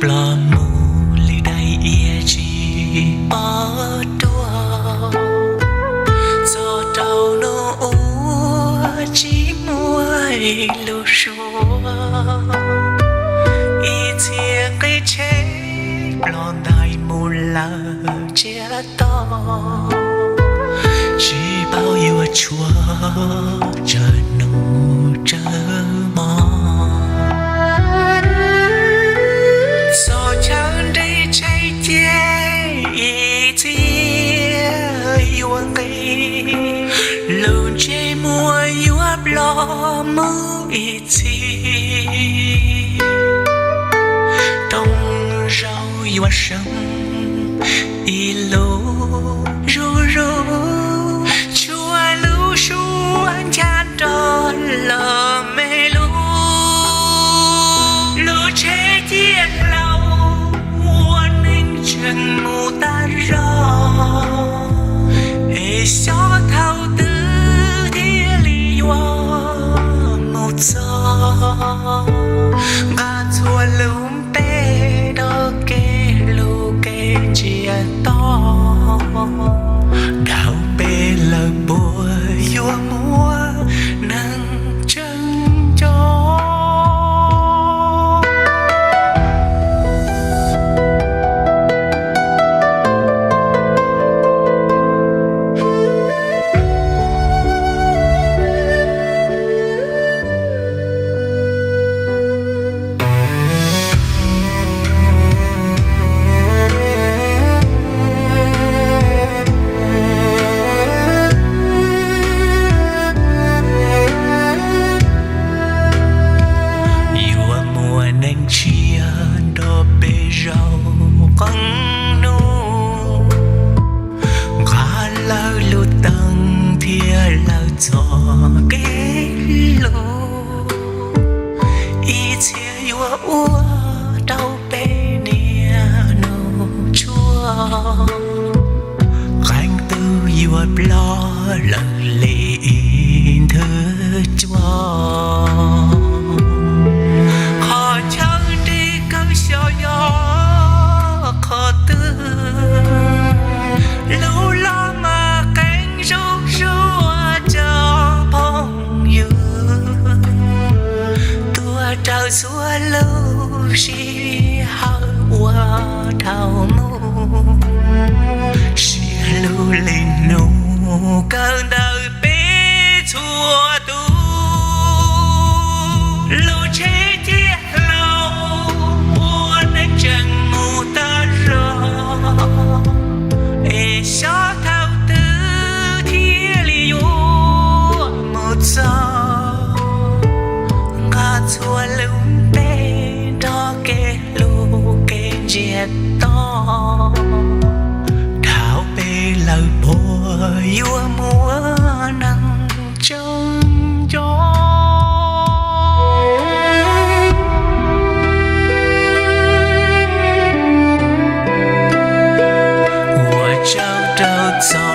Ploj mus li daim iav tsis pom tuaj, txog rau hnub uas tsis muaj lus suav, ib txhia qib tsheb ploj ntais mus lawm tsiaj to. Tsis paub yuav tshuav tsawg hnub tsawg hmo, txhos chaw nres tsheb ciaj ib txhia yuav nqis, lub ntsej muag yuav ploj mus ib txhis. Rooj zaum yuav seem ib lub zuj zus, tshuav lub suab ncha nrog los me lug. Lub tsheb ciaj hlau ua neeg tseem mus tag zog, es xyov thaum twg thiaj li yuav mus txog. Nqa txhua lub npe rau kev hlub kev ntsia to, dhau peb lawm puas yuav muaj neeg tseem nco. Yuav muaj neeg tshiab nrog peb zaum qee hnub, nqa lawv lub teeb thiab lawv txoj kev hlub. Ib txhia yuav ua rau peb niaj hnub tshuaj, qee twg yuav ploj lawm li ib nthwv cuab. Qhov chaw nres kawg xyov yog qhov twg, lub los mas qee zuj zus ua cov phooj ywg, tuav rawv txhua lub sij hawm ua dhau mus. Sib hlub li hnub kawg ntawm peb txhua tus, lub tsheb ciaj hlau ua neeg tseem mus tag zog, es xyov thaum twg thiaj li yuav mus txog. Nqa txhua lub npe nrog kev hlub kev ntsia to, dhau peb lawm puas yuav muaj neeg tseem nco. Ua tsaug rau txoj